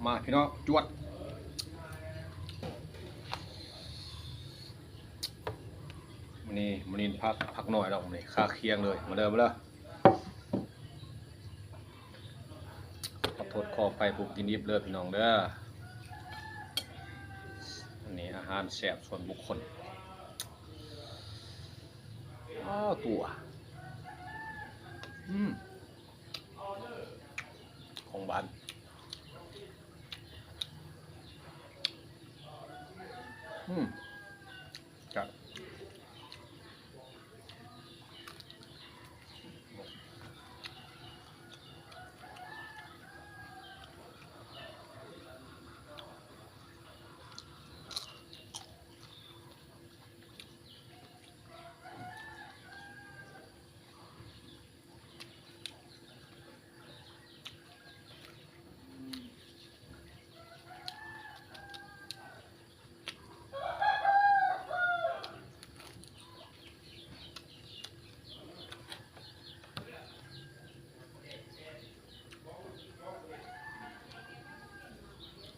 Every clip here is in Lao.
ມາພີ່ນ້ອງ ຈວດ ມື້ນີ້ ມື້ນີ້ພັກ ພັກໜ້ອຍດອກ ມື້ນີ້ຄາຄຽງເລີຍ ມາເດີ ມາເດີ. ຂໍໂທດຂໍອະໄພຜູ້ກິນດິບເດີພີ່ນ້ອງເດີ. ອັນນີ້ອາຫານແຊບສ່ວນບຸກຄົນ. ອ້າວ ຕົວະ ອືມ ຂອງຫວານ ອືມ ຄັກ.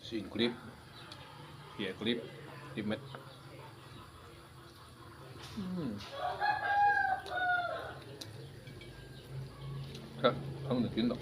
ຊີ້ນກະດິບ ເພຍກະດິບ ດິບເມັດ. ອືມ ຄັກ ເອົາໜ້າກິນດອກ.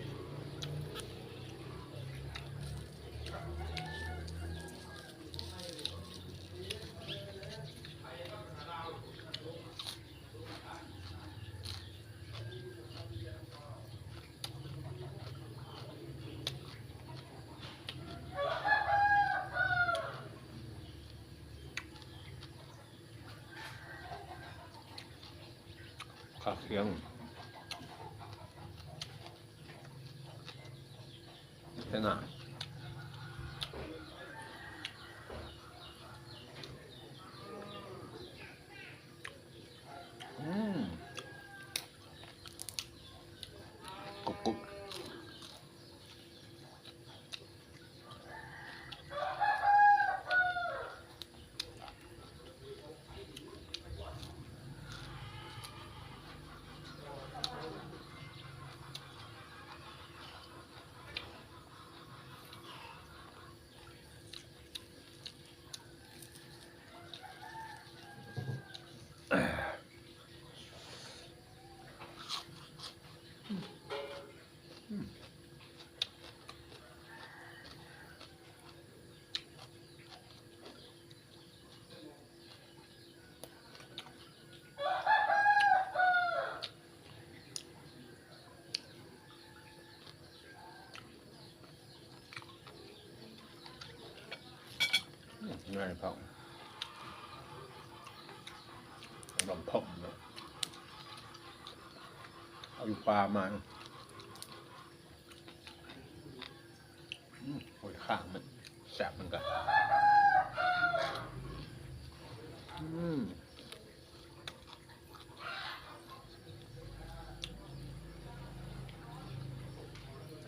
ຄາຄຽງ ເຮັດໜ້າ ອືມ ກຸບໆ. ອືມ ງ່າຍເພາະ ດອງເພາະເນາະ ເອົາຢູ່ປ່າມາ. ອືມ ໂອ້ຍ ຂ້າງມັນແຊບເໝືອນກັນ ອືມ.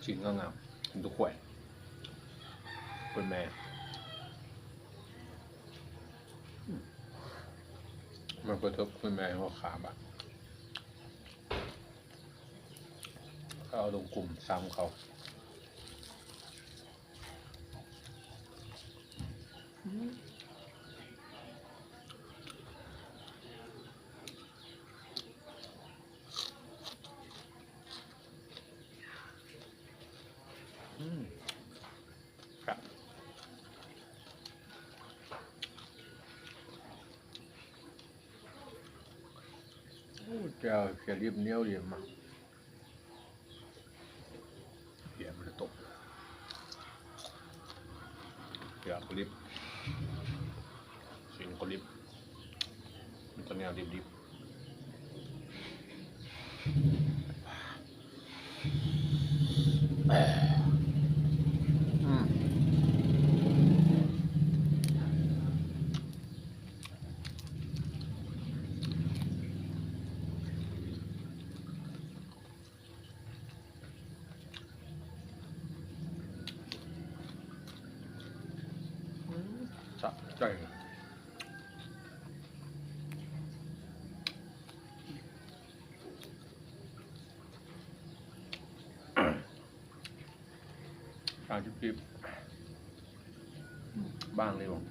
ຊີ້ນງາມໆ ກິນຕົວຂ້ອຍ ເປັນແມ່ ອືມ ມັນກະທົບເປັນແມ່ຫົວຂາບາດ ເຂົາເອົາລົງກຸ່ມຊຳເຂົາ. ອືມ ອືມ ຄັກ ໂອ້ ແຈ່ວ ແຈ່ວດິບ ໜຽວດີມາກ. ເພຍມັນຕົກ ເພຍກະດິບ ຊີ້ນກະດິບ ມີແຕ່ແນວດິບໆ ອືມ. ອືມ ສະໃຈ ສາມສິບກີບ. ບາງເລີຍບໍ່?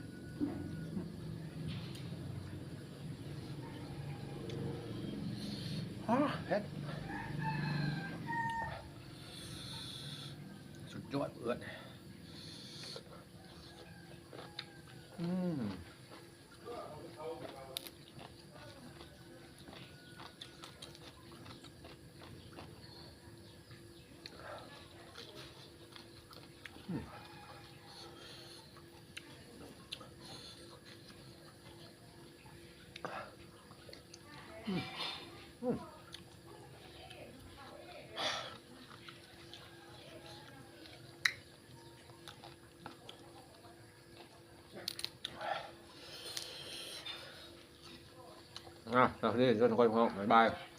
ອ້າ ເຜັດ ສຸດຍອດເອື້ອຍ. ອືມ. ອ່າ ສະບາຍດີທຸກຄົນ ບາຍບາຍ.